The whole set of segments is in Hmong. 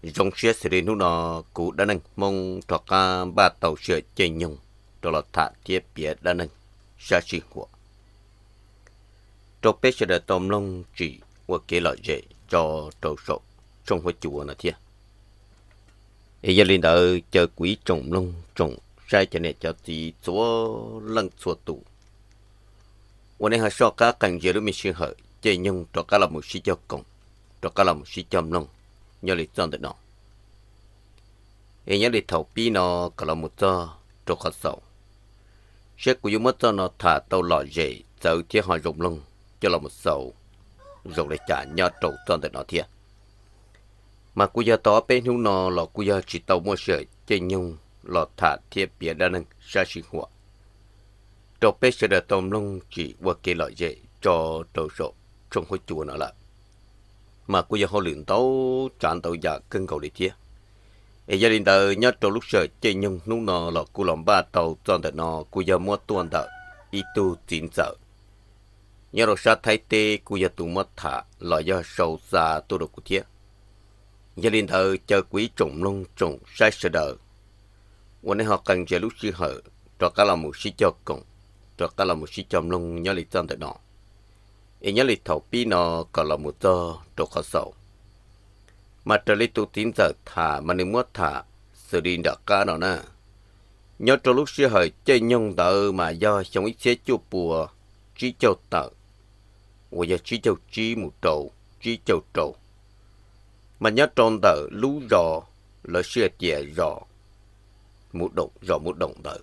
Zoo siab xws li hnub no kuv dab neeg Hmoob rov qab npaj tau sij hawm caij nyoog rov los tham thiab piav dab neeg sab sij huam rau peb sawv daws tau mloog tsim ua kev lom zem tso rau saum tshooj huab cua no thiab. Es yog li ntawd caw kuv ib tsoom mloog tsoom saib cov niam cov txiv txhua leej txhua tus uas nej ho soj qab qees ntsia lub me sij hawm caij nyoog rov qab los mus sib cog koom, rov qab los mus sib cog mloog nyob li txoj ntawm no. Es nyob li thaum pib no kom los mus txog rau qhov xaus, saib kuv yuav muab txoj no tham tau lom zem txawv thiab ho zoo mloog coj los mus xaus zoo li cas nyob rau txoj ntawm no thiab. Mas kuj yog tau ob peb hnub no los kuj yog tsis tau muaj sij hawm caij nyoog los tham thiab piav dab neeg sab sij huam rau peb sawv daws tau mloog tsim ua kev lom zem tso rau saum tshooj huab cua no lawm. Mas kuj yog hauj lwm ntau tsav ntau yam kawg nkaus li thiab. Es yog li ntawd nyob rau lub sij hawm caij nyoog hnub no los kuj los npaj tau txoj ntawm no kuj yog muab tuaj ntawm ib tug txiv ntxawm nyob rau sab Thaib teb kuj yog tus muab tham los yog sau xa tuaj rau kuv thiab. Yog li ntawd caw kuv ib tsoom mloog tsoom saib sawv daws uas nej ho qee ntsia lub sij hawm rov qab los mus sib cog koom, rov qab los mus sib cog mloog nyob li txoj ntawm no. Es nyob li thaum pib no kom los mus txog rau qhov xaus, mas raws li tus txiv ntxawm tham mas nws muab tham xws li nram qab no na. Nyob rau lub sij hawm caij nyoog ntawd mas yog xyoo ib txhiab cuaj puas tsib caug tawm, uas yog tsib caug tsib mus rau tsib caug rau, mas nyob rau ntawm lub zos lawv sij hais tias zos Mus Doom, zos Mus Doom ntawd.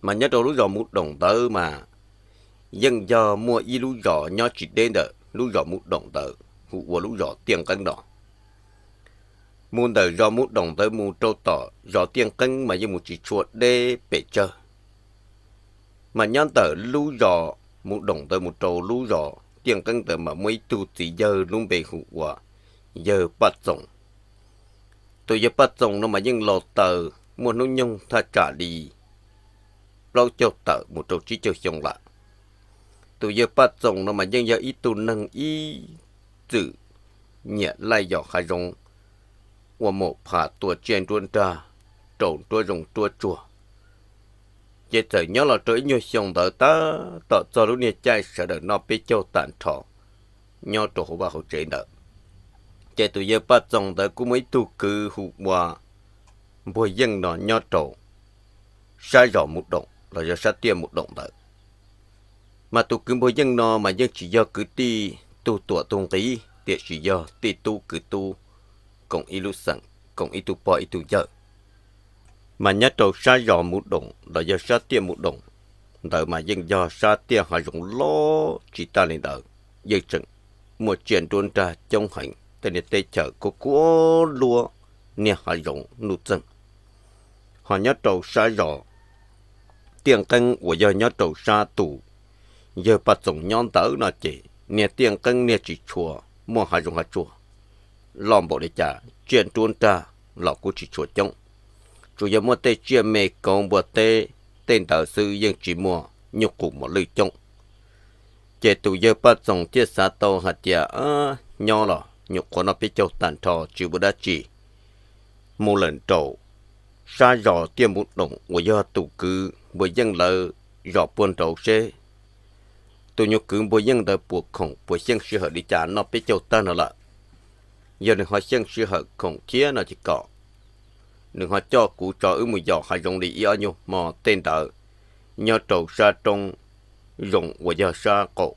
Mas nyob rau lub zos Mus Doom ntawd mas yeej yog muaj ib lub zos nyob tsis deb ntawm lub zos Mus Doom ntawd hu ua lub zos Tiaj Nqeeb no. Mus ntawm zos Mus Doom ntawd mus rau tom zos Tiaj Nqeeb mas yeej mus tsis tshua deb pes tsawg. Mas nyob ntawm lub zos Mus Doom ntawd mus rau lub zos Tiaj Nqeeb ntawd mas muaj ib tug txiv yawg lub npe hu ua yawg Paj Txoos. Tus yawg Paj Txoos no mas yeej laus taws muaj hnub nyoog thaj tsam li plaub caug tawm mus rau tsib caug xyoo lawm. Tus yawg Paj Txoos no mas yeej yog ib tug neeg ib txwm nyiam laij yos hav zoov, ua maum phas tua tsiaj nruab nrag, rau nruab zoov nruab tsuag. Ces txawm nyob los rau ib nyuag xyoo ntawd tab tom txog lub niag caij sawv daws noj peb caug tag nrho nyob rau hauv vaj hauv tsev ntawd, ces tus yawg Paj Txoos ntawd kuj muaj ib tug kwv hu ua Npuag Yeej no nyob rau sab zos Mus Doom los yog sab tiaj Mus Doom ntawd. Mas tus kwv Npuag Yeej no mas yeej tsis yog kwv tij tug tuam tug nqi, tiam sis yog tij tub kwv tub koom ib lub xeem, koom ib tug pog ib tug yawg. Mas nyob rau sab zos Mus Doom los yog sab tiaj Mus Doom ntawd mas yeej yog sab tiaj hav zoov loj tsis tag li ntawd, yeej tseem muaj tsiaj nruab nrag coob heev, tej niag teb chaws kuj kuab luab niag hav zoov nuj txeeg. Ho nyob rau sab zos Tiaj Nqeeb uas yog nyob rau sab tus yawg Paj Txoos nyob ntawd no ces niag Tiaj Nqeeb niag tsis tshua muaj hav zoov hav tsuag loj npaum li cas, tsiaj nruab nrag los kuj tsis tshua coob, tsuas yog muaj tej tsiaj me kauv npua teb tej ntawd xwb, yeej tsis muaj nyuj qus mos lwj coob. Ces tus yawg Paj Txoos thiaj xav tau hais tias, nyob los nyuam qhuav noj peb caug tag nrho tsis ua dab tsi, mus lawm nraum sab zos tiaj Mus Doom uas yog tus kwv Npuag Yeej lawv zos puag nraud seb tus nyuag kwv Npuag Yeej ntawd puas khoom puas xyeej sij hawm li cas, noj peb caug tag no lawm. Yog nws ho xyeej sij hawm khoom thiab no ces kom nws ho coj kuv tso wb mus yos hav zoov li ib ob nyuag hmo tej ntawd nyob rau sab roob zoov uas yog sab qaum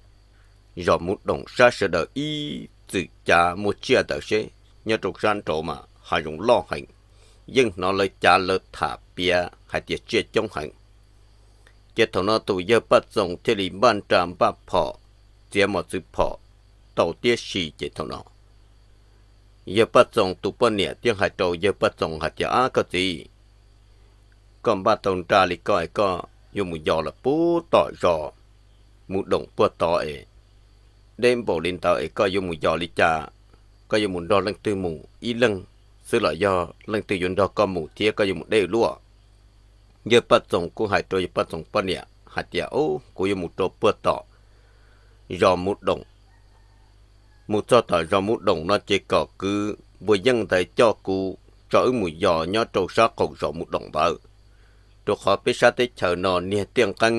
zos Mus Doom sab sawv daws ib txwm cav muaj tsiaj ntawd seb, nyob rau sab nraud mas hav zoov loj heev, yeej hnov lawv cav lawv tham piav hais tias tsiaj coob heev. Ces thaum no tus yawg Paj Txoos thiaj li npaj nra npaj phom, txiav mos txwv phom tau tiab si. Ces thaum no yawg Paj Txoos tus poj niam thiaj hais rau yawg Paj Txoos hais tias, Ab koj txiv, koj npaj tau nra li koj es koj yuav mus yos lawm puag tom zos Mus Doom puag tod es deb npaum li ntawd es koj yuav mus yos li cas? Koj yuav mus nrog leej twg mus ib leeg xwb los yog leej twg yuav nrog koj mus thiab koj yuav mus deb luaj? Yawg Paj Txoos kuj hais rau yawg Paj Txoos poj niam hais tias, Ub, kuv yuav mus rau puag tom zos Mus Doom. Mus txog tom zos Mus Doom no ces kom kwv npua yeej ntawd coj kuv tso wb mus yos nyob rau sab qaum zos Mus Doom ntawd, rau qhov peb sab teb chaws no niag tiaj nqeeb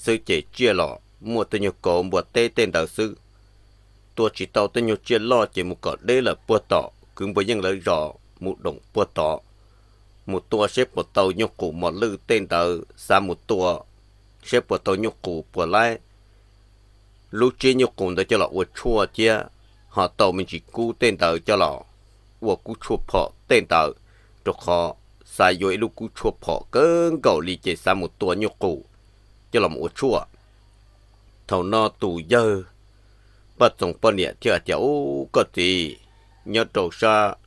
xwb ces tsiaj los muaj tej nyuag kauv npua teb tej ntawd xwb. Tua tsis tau tej nyuag tsiaj loj ces mus kom deb lawm puag tom kwv npua yeej lawv zos Mus Doom puag tod, mus tua seb puas tau nyuj qus mos lwj tej ntawd, xav mus tua seb puas tau nyuj qus puas laib lub tsiab nyuj qus ntawd coj los ua tshuaj thiab ho tau me ntsis kub tej ntawd coj los ua kub tshuaj phom tej ntawd, rau qhov xav yuav ib lub kub tshuaj phom kawg nkaus li ces xav mus tua nyuj qus coj los ua tshuaj. Thaum no tus yawg Paj Txoos poj niam thiaj hais tias, Ub, koj txiv, nyob rau sab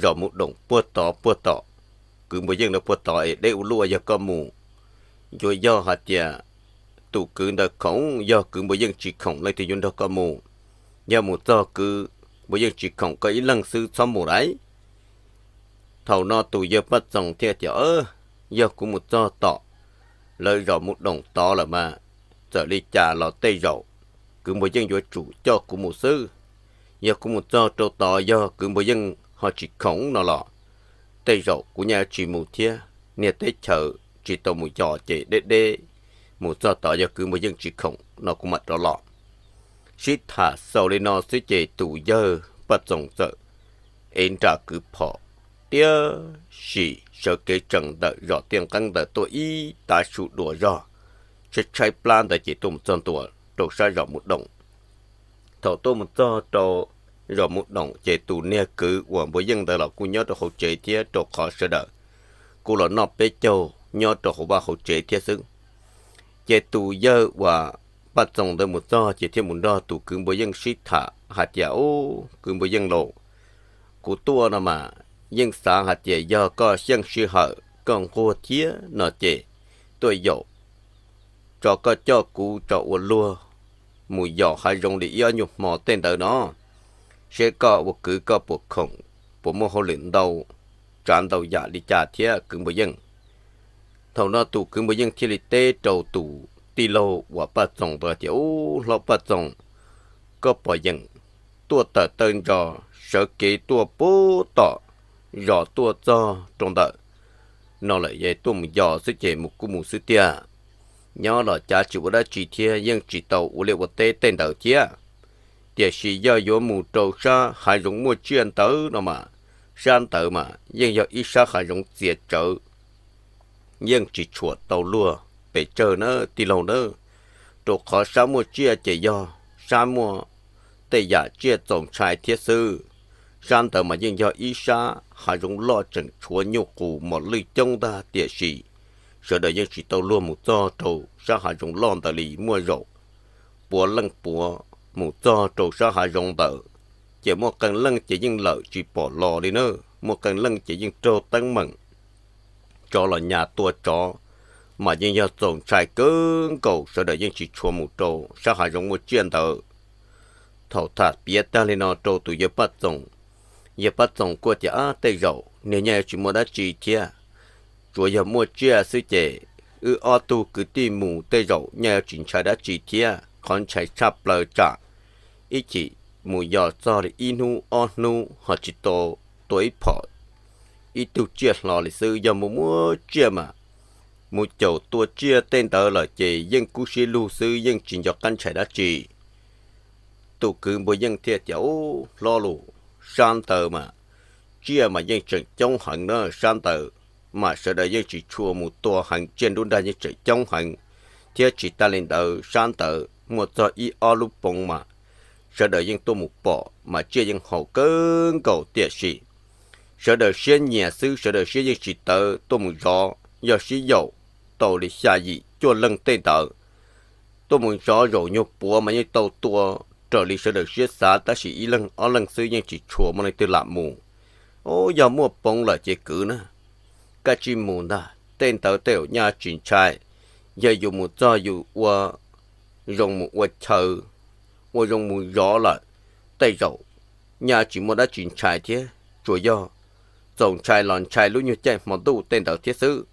zos Mus Doom puag tod puag tom kwv npua yeej lawv puag tod es deb ua luaj, yog koj mus yuav yog hais tias tus kwv ntawd khoom, yog kwv npua yeej tsis khoom leej twg yuav nrog koj mus. Yog mus txog kwv npua yeej tsis khoom koj ib leeg xwb txhob mus lauj. Thaum no tus yawg Paj Txoos thiaj tias, Yog kuv mus txog tom lawv zos Mus Doom tod lawm mas txawm li cas los tej zaum kwv npua yeej yuav tsum coj kuv mus xwb. Yog kuv mus txog rau tod yog kwv npua yeej ho tsis khoom no los tej zaum kuv nyaj yuav tsis mus thiab. Niag teb chaws tsis tau mus yos ces deb deb, mus txog tod yog kwv npua yeej tsis khoom no kuv mam rov los. Sib tham xaus li no xwb ces tus yawg Paj Txoos txawm ev nra kwv phom tiab sim sawv kev tsees ntawm zos tiaj nqeeb ntawd tuaj ib tav su dua zog, tshaib tshaib plab ntawd ces tuaj mus txog ntua rau sab zos Mus Doom. Thaum tuaj mus txog rau zos Mus Doom ces tus niag kwv uas npua yeej ntawd los kuj nyob rau hauv tsev thiab, rau qhov sawv daws kuj los noj peb caug nyob rau hauv vaj hauv tsev thiab xwb. Ces tus yawg uas Paj Txoos ntawd mus txog ces thiaj mus nrog tus kwv npua yeej sib tham hais tias, Ub, kwv npua yeej lauj, kuv tuaj no mas yeej xav hais tias yog koj xyeej sij hawm koj nquag thiab no ces tuaj yaum tso koj coj kuv tso ua luag mus yos hav zoov li ib ob nyuag hmo tej ntawd no, seb koj ua kwv koj puas khoom, puas muaj hauj lwm ntau tsav ntau yam li cas thiab kwv npua yeej. Thaum no tus kwv npua yeej thiaj li teb rau tus tij laug uas Paj Txoos ntawd tias, Ub, hlob Paj Txoos, koj pom yeem tuaj tawm taw ntso sawv kev tuaj puag tom zos tuaj txog rau ntawm no lawm es tuaj mus yos xwb ces mus kuj mus xwb tiag. Nyob los cav tsis ua dab tsi thiab yeej tsis tau ua liaj ua teb tej ntawd thiab. Tiam sis yog yuav mus rau sab hav zoov muaj tsiaj ntawd no mas, sab ntawd mas yeej yog ib sab hav zoov txias tsawv, yeej tsis tshuam tau luag pes tsawg na tij laug na, rau qhov sab muaj tsiaj ces yog sab muaj tej yam tsiaj txaus ntshai thiab xwb. Sab ntawd mas yeej yog ib sab hav zoov loj tseem tshuav nyuj qus mos lwj coob ntag, tiam sis sawv daws yeej tsis tau luag mus txog rau sab hav zoov loj ntawd li. Muaj zaum puav leej puav mus txog rau sab hav zoov ntawd, ces muaj qee leej ces yeej lawm tsis pom los li na, muaj qee leej ces yeej raug teeb meem tsov los nyas tua tsov, mas yeej yog txaus ntshai kawg nkaus, sawv daws yeej tsis tshua mus rau sab hav zoov muaj tsiaj ntawd. Thaum tham piav tag li no rau tus yawg Paj Txoos, yawg Paj Txoos kuj tias, Ab, tej zaum niag nyaj yuav tsis muaj dab tsi thiab, tsuas yog muaj tsiaj xwb ces wb ob tug kwv tij mus tej zaum nyaj yuav tsis ntshai dab tsi thiab, qhov ntshai tshaj plaws tsam ib chim mus yos txog li ib hnub ob hnub ho tsis tau tua ib phom ib tug tsiaj hlo li xwb. Yog mus muaj tsiaj mas mus caum tua tsiaj tej ntawd lawm ces yeej kub siab lug xwb, yeej tsis nco qab ntshai dab tsi. Tus kwv npua yeej thiaj tias, Ub, hlob lus, sab ntawd mas tsiaj mas yeej tseem coob heev na, sab ntawd mas sawv daws yeej tsis tshua mus tua heev, tsiaj nruab nrag yeej tseem coob heev, thiab tsis tas li ntawd sab ntawd muaj txog ib ob lub poov mas sawv daws yeej tuaj mus pom mas tsiaj yeej haum kawg nkaus, tiam sis sawv daws siab nyias xwb, sawv daws siab yeej tsis tawv tuaj mus zov, yog sib yaum tau li xya yim cuaj leej tej ntawd tuaj mus zov zaum nyuag puav mas yeej tau tua raws li sawv daws siab xav, tab sis ib leeg ob leeg xwb yeej tsis tshua muaj leej twg lam mus. Ub, yog muaj poov lawm ces kwv na, koj tsis mus ntag, tej ntawd tej zaum nyaj tsis ntshai. Yog yus mus txog yus ua zoo mus ua chaw, ua zoo mus zov lawm, tej zaum nyaj tsis muaj dab tsi ntshai thiab, tsuas yog txaus ntshai los ntshai lub nyuag caij hmo ntuj tej ntawd thiab xwb.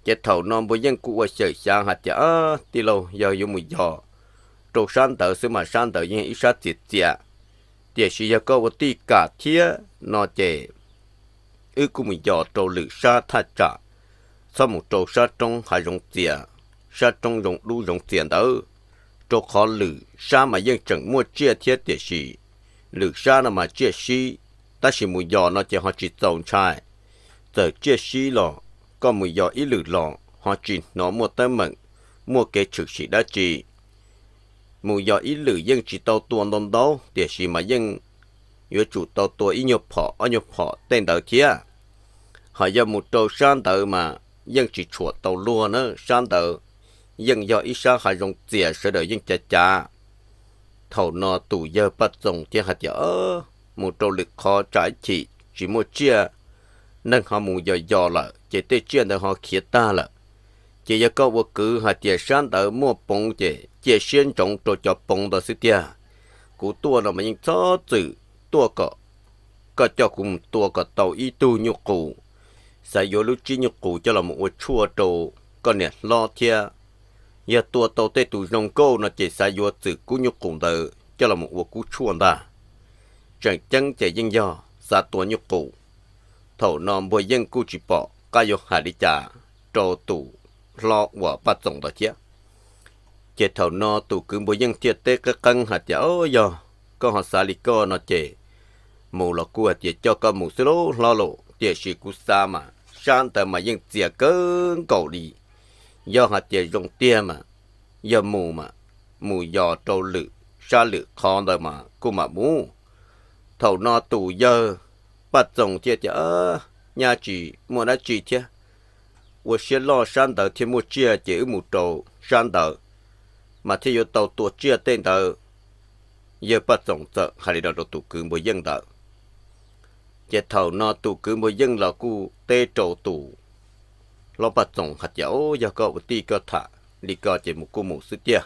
Ces thaum no npua yeej kuj ua xyawm xyav hais tias, Ab, tij laug, yog yuav mus yos rau sab ntawd xwb mas sab ntawd yeej ib sab txias txias, Tiam sis yog koj ua tij kam thiab no ces wb kuj mus yos rau lwm sab thaj tsam, txhob mus rau sab roob hav zoov txias, sab roob zoov dub zoov txias ntawd, rau qhov lwm sab mas yeej tseem muaj tsiaj thiab tiam sis lwm sab no mas tsiaj sib, tab sis mus yos no ces ho tsis txaus ntshai. Txawm tsiaj sib los koj mus yos ib lwm los ho tsis hnov muaj teeb meem, muaj kev tshwm sim dab tsi. Mus yos ib lwm yeej tsis tau tua ntau ntau tiam sis mas yeej yuav tsum tau tua ib nyuag phom ob nyuag phom tej ntawd thiab. Ho yog mus rau sab ntawd mas yeej tsis tshuam tau luag na, sab ntawd yeej yog ib sab hav zoov txias sawv daws yeej cav cav. Thaum no tus yawg Paj Txoos thiaj hais tias, mus rau lwm qhov tsam ib chim tsis muaj tsiaj, neeg ho mus yos yos lawm ces tej tsiaj ntawd ho khiav tag lawm. Ces yog koj ua kwv hais tias sab ntawd muaj poov ces cia siab ntsoov rau cov poov ntawd xwb tiag. Kuv tuaj no mas yeej txhob txwm tuaj kom koj coj kuv mus tua kom tau ib tug nyuj qus, xav yuav lub tsib nyuj qus coj los mus ua tshuaj rau koj niam hlob thiab. Yog tua tau tej tus zoo nkauj no ces xav yuav txwm kub nyuj qus ntawd coj los mus ua kub tshuaj ntag. Tseem ceeb ces yeej yog xav tua nyuj qus. Thaum no Npuag Yeej kuj tsis pom qab yuav hais li cas rau tus hlob uas Paj Txoos ntawd thiab. Ces thaum no tus kwv Npuag Yeej thiaj teb qeeb qeeb hais tias, o, yog koj ho xav li koj no ces mus los kuj hais tias coj koj mus xwb lauj hlob lauj, tiam sis kuv xav mas sab ntawd mas yeej txias kawg nkaus li. Yog hais tias zoo tiag mas yog mus mas mus yos rau lwm sab lwm qhov ntawd mas kuj mam mus. Thaum no tus yawg Paj Txoos thiaj tias, nyaj tsis muaj dab tsi thiab, ua siab loj sab ntawd thiaj muaj tsiaj ces wb mus rau sab ntawd mas thiaj yuav tau tua tsiaj tej ntawd. Yawg Paj Txoos txawm hais li no rau tus kwv Npuag Yeej ntawd. Ces thaum no tus kwv Npuag Yeej los kuj teb rau tus hlob Paj Txoos hais tias, o, yog koj ua tij koj tham li ko ces mus kuj mus xwb tiag.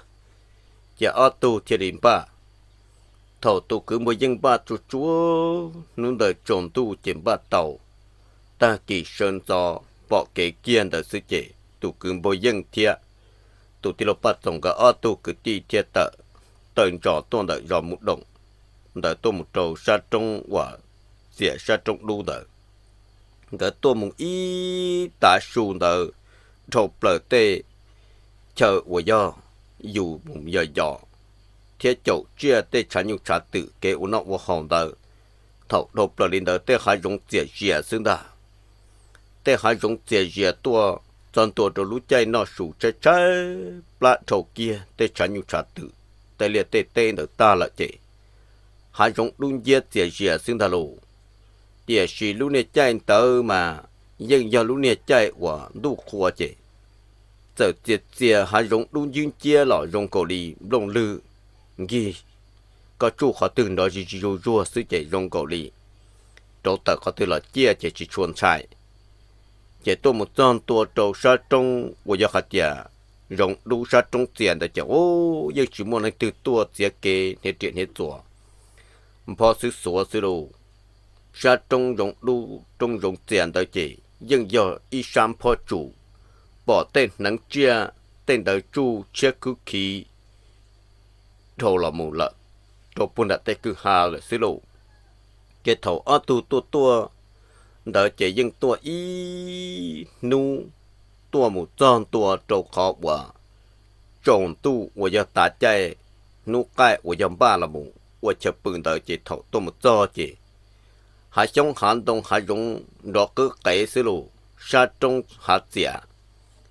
Ces ob tug thiaj li npaj. Thaum tus kwv Npuag Yeej npaj tsuag tsuag hnub ntawd tsaus ntuj ces npaj tau, tag kis sawv ntxov pom kev kiag ntawd xwb ces tus kwv Npuag Yeej thiab tus tij laug Paj Txoos nkawd ob tug kwv tij thiaj tawm tawm ntsos tuaj ntawm zos Mus Doom ntawd tuaj mus rau sab roob uas txias sab roob dub ntawd. Nkawd tuaj mus ib tav su ntawd dhau plaws tej chaw uas yog yus mus yos yos thiab caum tsiaj tej tshav nyuj tshav twm kev ua noj ua haus ntawd. Thaum dhau plaws li ntawd tej hav zoov txias zias xwb ntag. Tej hav zoov txias zias tuaj txog ntua rau lub caij noj su tshaib tshaib plab dhau kiag tej tshav nyuj tshav twm, tej liaj tej teb ntawd tag lawm ces hav zoov dub nciab txias zias xwb ntag lauj. Tiam sis lub niag caij ntawd mas yeej yog lub niag caij uas ntuj qhua ces txawm txias txias hav zoov dub nciab los zoo nkaus li nplooj lwg nkig, koj tsuj qhov twg nrov zig zig zuag zuag xwb ces zoo nkaus li rauv taws qhov twg los ciaj ces tsis tshua ntshai. Ces tuaj mus txog ntua rau sab roob uas yog hais tias zoov dub sab roob txias ntawd ces u, yeej tsis muaj leej twg tuaj txiav kev hniav riam hniav txuas nphob xwb xuav xwb lauj. Sab roob zoov dub roob zoov txias ntawd ces yeej yog ib sab nphob tsuj, pom tej hneev tsiaj tej ntawd tsuj tshiab khwb khiv dhau los mus lawm rau puag nram tej kwj ha lawm xwb lauj. Ces thaum ob tug tuaj tuaj ntawd ces yeej tuaj ib hnub, tuaj mus txog ntua rau qhov uas tsaus ntuj uas yog tav caij hnub qaij uas yog npaj los mus ua chaw pw ntawd ces thaum tuaj mus txog ces hav xyoob hav ntoo hav zoov nrov qwb qev xwb lauj. Sab roob hav txias,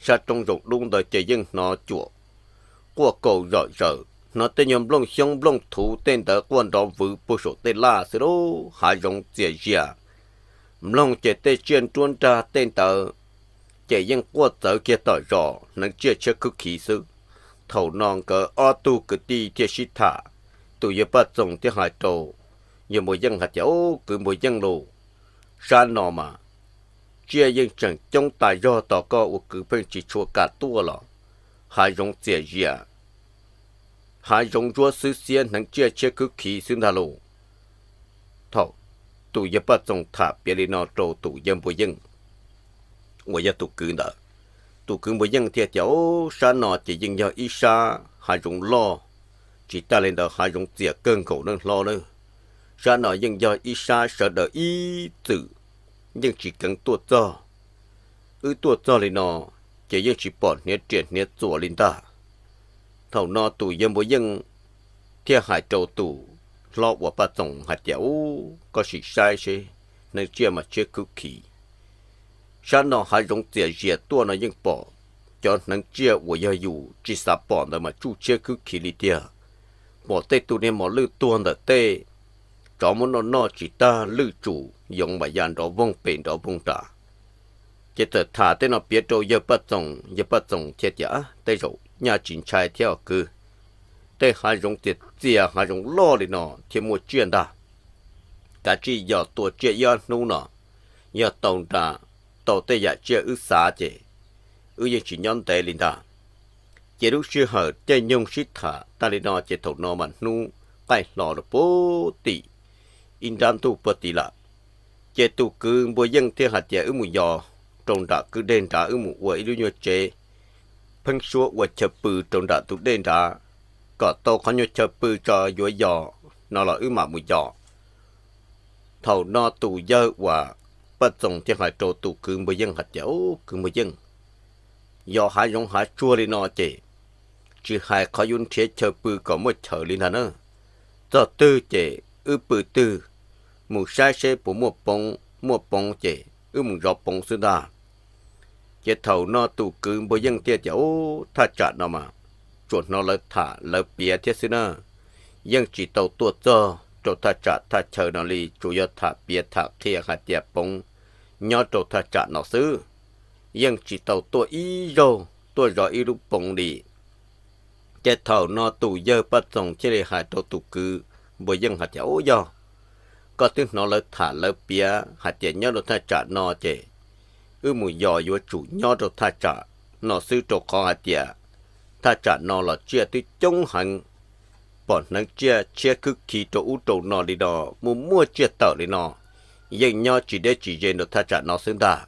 sab roob zoov dub ntawd ces yeej hnov cuam quaj kaus zom zaws, hnov tej nyuag nplooj xyoob nplooj thuv tej ntawd quaj nrov vwv puag saum tej laj xwb lauj. Hav zoov txias zias, mloog ces tej tsiaj nruab nrag tej ntawd ces yeej quaj txawv kiag tom zos, hneev tsiaj tshiab khwb khiv xwb. Thaum no nkawd ob tug kwv tij thiaj sib tham, tus yawg Paj Txoos thiaj hais rau yawg Npuag Yeej hais tias, u, kwv Npuag Yeej lauj, sab no mas tsiaj yeej tseem coob tas zog tos koj ua kwv pheej tsis tshua kam tuaj los. Hav zoov txias zias, hav zoov ntsuab xwb xiab hneev tsiaj tshiab khwb khiv xwb ntag lauj. Thaum tus yawg Paj Txoos tham piav li no rau tus yawg Npuag Yeej uas yog tus kwv ntawd, tus kwv Npuag Yeej thiaj tias, u, sab no ces yeej yog ib sab hav zoov loj, tsis tas li ntawd hav zoov txias kawg nkaus nawb hlob nawb. Sab no yeej yog ib sab sawv daws ib txwm yeej tsis keev tuaj txog. Wb tuaj txog li no ces yeej tsis pom hniav riam hniav txuas li ntag. Thaum no tus yawg Npua Yeej thiaj hais rau tus hlob uas Paj Txoos hais tias, Ub, koj sim saib seb, hneev tsiaj mas tshiab khwb khiv. Sab no hav zoov txias zias tuaj no yeej pom cov hneev tsiaj uas yog yus tsis xav pom ntawd mas tsuj tshiab khwb khiv li tiag. Pom tej tus niag mos lwj tuag ntawm tej tsov muab noj noj tsis tag lwj tsum yoov npam ya nrov voog pem nrov voog nram. Ces txawm tham tej no piav rau yawg Paj Txoos, yawg Paj Txoos thiaj tias, Tej zaum nyaj tsis ntshai thiab os kwv. Tej hav zoov txias txias hav zoov loj li no thiaj muaj tsiaj ntag. Kav tsij yos tua tsiaj ib ob hnub no, yog tau nra, tau tej yam tsiaj wb xav ces wb yeej tsis nyob ntev li ntag. Ces lub sij hawm caij nyoog sib tham tag li no ces thaum no mas hnub qaij hlo rau puag tim ib nrab ntuj puag tid lawm. Ces tus kwv Npua Yeej thiaj hais tias, Wb mus yos rau nram kwj dej nrad, wb mus ua ib lub nyuag tsev pheeb suab ua chaw pw rau nram tus dej nrad, kom tau qhov nyuag chaw pw tso yuav yos no los wb mam mus yos. Thaum no tus yawg uas Paj Txoos thiaj hais rau tus kwv Npua Yeej hais tias, Ub, kwv Npua Yeej, yos hav zoov hav tsuag li no ces tsis hais qhov yuav nrhiav chaw pw kom muaj chaw li ntag na. Txog twg ces wb pw twg, mus saib seb puas muaj poov, muaj poov ces wb mus zov poov xwb ntag. Ces thaum no tus kwv Npua Yeej thiaj tias, Ub, thaj tsam no mas tsuas hnov lawv tham lawv piav thiab xwb na. Yeej tsis tau tuaj txog rau thaj tsam thaj chaw no li, tsuas yog tham piav tham qhia hais tias poov nyob rau thaj tsam no xwb. Yeej tsis tau tuaj ib zaug tuaj zov ib lub poov li. Ces thaum no tus yawg Paj Txoos thiaj li hais rau tus kwv Npua Yeej hais tias, Ub, yog koj twb hnov lawv tham lawv piav hais tias nyob rau thaj tsam no ces wb mus yos yuav tsum nyob rau thaj tsam no xwb, rau qhov hais tias thaj tsam no los tsiaj twb coob heev, pom hneev tsiaj tshiab khwb khiv rau ub rau no li no, muaj muaj tsiaj tawm li no, yeej nyob tsis deb tsis ze rau thaj tsam no xwb ntag.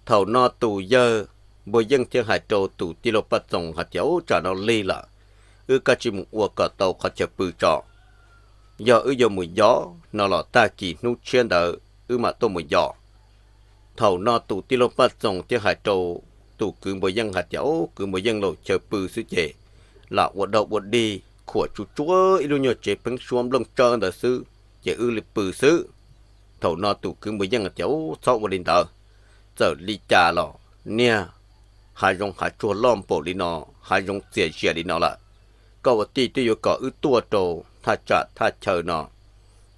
Thaum no tus yawg Npua Yeej thiaj hais rau tus tij laug Paj Txoos hais tias, Ub, tsam no lig lawm, wb kav tsij mus ua kom tau qhov chaw pw tso. Yog wb yuav mus yos no los tag kis hnub tshiab ntawd wb mam tuaj mus yos. Thaum no tus tij laug Paj Txoos thiaj hais rau tus kwv Npua Yeej hais tias, Ub, kwv Npua Yeej, laus, chaw pw xwb ces lam ua dog ua dig khuam tsuj tsuab ib lub nyuag tsev pheeb suab nplooj tsawb ntawd xwb ces wb li pw xwb. Thaum no tus kwv Npua Yeej hais tias, Ub, txhob ua li ntawd, txawm li cas los niag hav zoov hav tsuag loj npaum li no, hav zoov txias zias li no lawm, koj ua tij twb yuav kom wb tuaj rau thaj tsam thaj chaw no,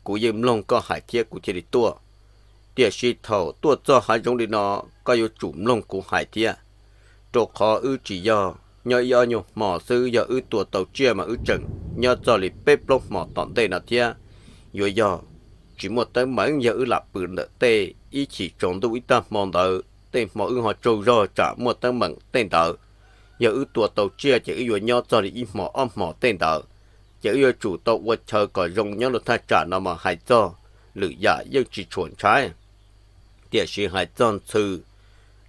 kuv yeej mloog koj hais thiab kuv thiaj li tuaj. Tiam sis thaum tuaj txog hav zoov li no, koj yuav tsum mloog kuv hais thiab, rau qhov wb tsis yog nyob ib ob nyuag hmo xwb, yog wb tua tau tsiaj mas wb tseem nyob txog li peb plaub hmo tom ntej no thiab. Yuav yog tsis muaj teeb meem, yog wb lam pw ntawm tej ib chim tsaus ntuj ib tag hmo ntawd, tej hmo wb ho tsaug zog tsam muaj teeb meem tej ntawd. Yog wb tua tau tsiaj ces wb yuav nyob txog li ib hmo ob hmo tej ntawd, ces wb yuav tsum tau ua chaw kom zoo nyob rau thaj tsam no mas hais txog lwm yam yeej tsis tshua ntshai. Tiam sis hais txog ntxhw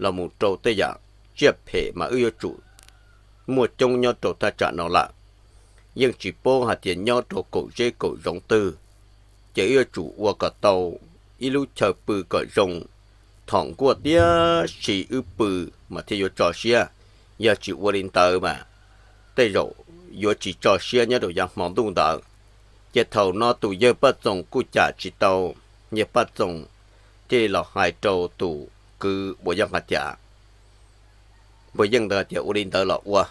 los mus rau tej yam tsiaj phem mas wb yuav tsum muaj coob nyob rau thaj tsam no lawm. Yeej tsis paub hais tias nyob rau kaum zeb kaum zoov twg, ces wb yuav tsum ua kom tau ib lub chaw pw kom zoo, thom nkuaj tiab si wb pw mas thiaj yuav tso siab. Yog tsis ua li ntawd mas tej zaum yuav tsis tso siab nyob rau yav hmo ntuj ntawd. Ces thaum no tus yawg Paj Txoos kuj cam tsis tau, yawg Paj Txoos thiaj li los hais rau tus kwv Npua Yeej hais tias, Npua Yeej ntawd tias, Ua li ntawd los ua.